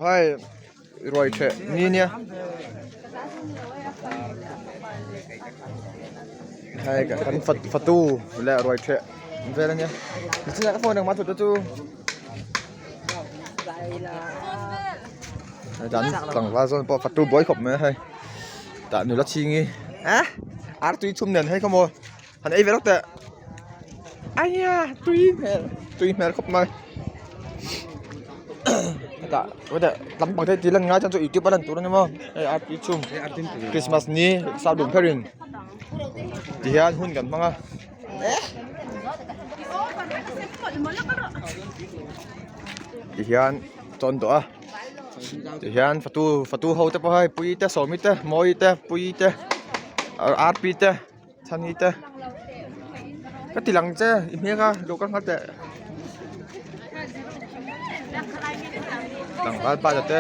Hei ruai ṭheh ni nia hei kan fatu leh ruai ṭheh vel a nia nichina ka phone engmah thut te chu dan tlangval zawn pawh fatu buai khawp mai a hei tah nula chhingi eh artui chhum nen hei kha maw. Han ei ve lawk teh. Aya tui hmel tui hmel khawp mai. Hetah hetah lampang te tih lan ngai chuan chu youtube a lan tur a ni maw hei a tui chhum christmas ni sap dun kherin tihian hun kan hmang a. Tihian chawn tawh a tihian fatu fatu ho te pawh hei pui te sawmi te mawi te pui te arpi te. Chhani te ka ti lang che i hmel kha lo ka nghal teh tlangval pa te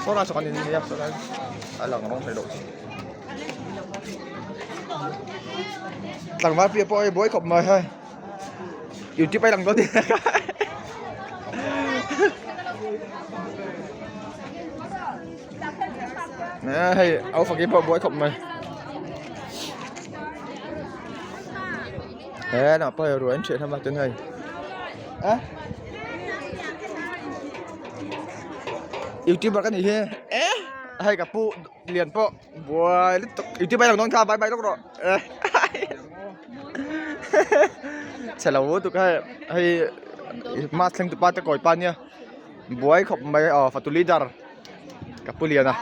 saw lai saw kan in nia saw lai a lang rawng thei loh chu tlangval piah pawh hei buai khawp mai hei youtube a lang dawn a hei au faki pawh buai khawp mai he lamah pawh hei ruai an ṭhiah hlawm a tin hei a youtuber ka nih hi e hei ka pu lian pawh buai lutuk youtube a lang dawn kha bye bye lawk rawh chhe lo lutuk a hei hei mask thleng tu pa te kawi pa nia buai khawp mai aw fatu leader ka pu lian a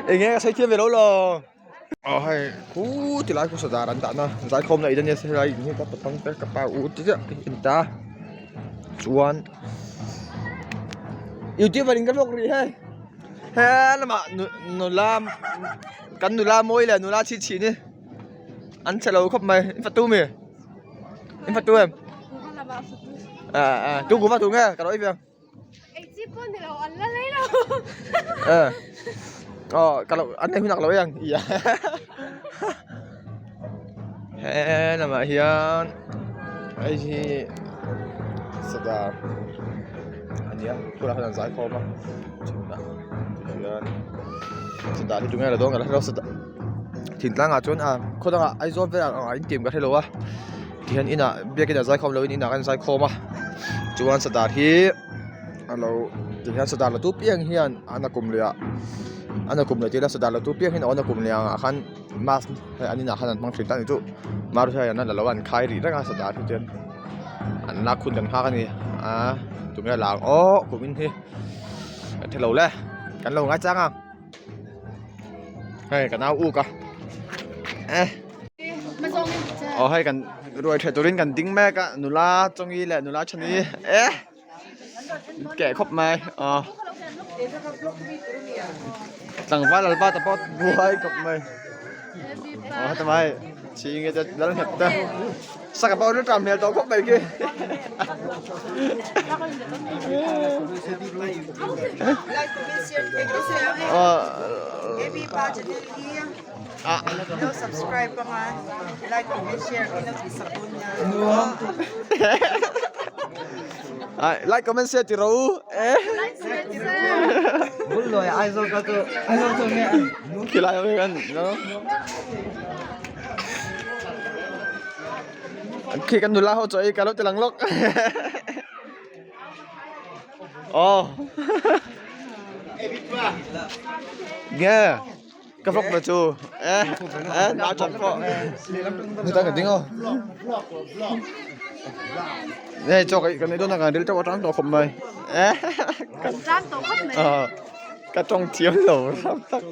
eng nge ka sawi thiam ve lo lo aw hei khu ti lai khu sadar an dah na zaikhawm na in ania helai in hi ka pathang te ka pa u te chiah in ta chuan youtuber in ka vlog rih hei he lamah nula kan nula mawi leh nula chhi chhin hi an chhe lo khawp mai in fatu mi in fatu em à à tu cũng fatu nghe cả đội việc ờ ờ cả đội anh em nak lo yang iya he lamah hian hei hi sadar a nia tunah hian an zai khawm a chhunah tihian sadar hi tunge la dawn ka la hre lo sadar thingtlang ah chuan ah khaw dangah Aizawl velah ang ah in tiam ka hre lo a tihian inah biakin ah zai khawm loin inah kan zai khawm a chuan sadar hi a lo tihian sadar la tu piang hian an a kum leh ah an a kum leh tir a sadar la tu piang hian an a kum leh ang ah khan mask hei an inah khan an hmang thin ta a ni chu mar hian an la lo a an khai rih reng a sadar hi chuan an lak hun kan nghak a ni a tunge la ang aw kum in hi kan hre lo le kan lo ngai chang ang. Hei ka nau uk a eh aw hei kan ruai tha turin kan ding mek a nula chawngi leh nula chhani eh keh khawp mai aw tlangval alba te pawh buai khawp mai aw heta mai chhingi te lal nghet te saka pawh rilṭam hmel tawh khawp mai khi. Like comment share ti rawh u. Khilai awm hian Khi kan nula ho chaw ei ka lo ti lang lawk. Aw. Nge ka vlog na chu. Eh eh na chak pawh. Ni ta ka ding aw. Nge chaw kan ei dawn a kan ril teuh atang tawh khawp mai. Eh. Tang tawh khawp mai. Ka tawng thiam lo ram tak.